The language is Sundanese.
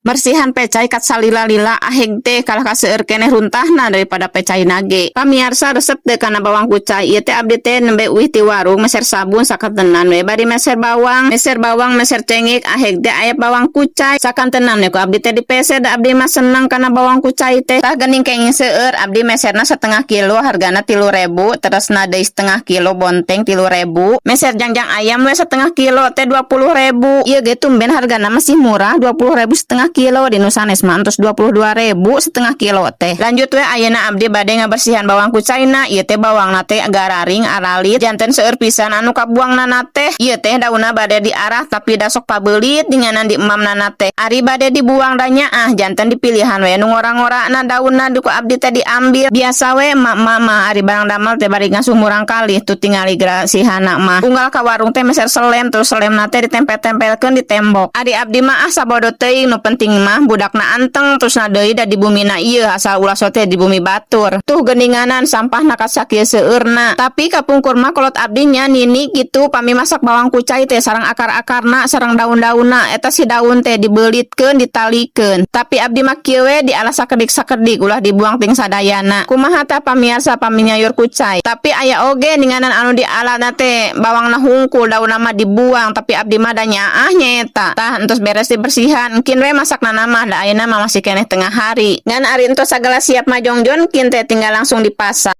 Bersihan pecai kat salila-lila, aheg teh kalah ka seueur keneh runtahna daripada pecai nage. Pamiarsa, resep teu kana bawang kucai? Ieu teh abdi teh nembe uih ti warung meser sabun, sakantenan we bari meser bawang, meser bawang, meser cengek, aheg teh aya bawang kucai. Sakantenan we ku abdi teh dipeser, da abdi mah seneng kana bawang kucai teh. Tah, geuning kenging seueur, abdi meserna setengah kilo, hargana 3.000. Terusna deui setengah kilo bonteng 3.000. Meser jangjang ayam we setengah kilo teh 20.000. Ieu ge tumben hargana masih murah, 20.000 setengah kilo, di nu sanes mah entos 22.000 setengah kilo teh. Lanjut we, ayeuna abdi bade ngabersihan bawang kucaina. Ieu teh bawangna teh gararing aralit, janten seueur pisan anu kabuangna teh. Ieu teh daunna bade diarah, tapi da sok pabeulit dinganan di emamna teh. Ari bade dibuang da nyaah, janten dipilihan we nu ngora-ngorana daunna ku abdi teh diambil. Biasa we emak-emak mah ari barang damel teh bari ngasuh murangkalih tuh, tingali grasihana mah. Unggal ka warung teh meser selem, terus selemna teh ditempel-tempelkeun di tembok. Ari abdi mah ah, sabodo teuing, nu penting mah budakna anteng. Terus na deui da di bumina ieu asal ulah sote di bumi batur. Tuh, geninganan sampahna kasakieu seueurna. Tapi kapungkur mah kolot abdi nya, nini gitu, pami masak bawang kucai teh sareng akar-akarna sareng daun-daunna eta, si daun teh dibelitkeun, ditalikeun. Tapi abdi mah kieu we, dialah sakedik-sakedik, ulah dibuang ting sadayana. Kumaha tah, pamiarsa, pami nyayur kucai? Tapi aya oge ninganan anu dialana teh bawangna hungkul, daunna mah dibuang, tapi abdi mah da nyaah nyaeta. Tah, entos beres dibersihan, engkin we masakna mah, da ayeuna mah masih keneh tengah hari. Ngan ari entos sagala siap mah, jongjon kin teh tinggal langsung dipasak.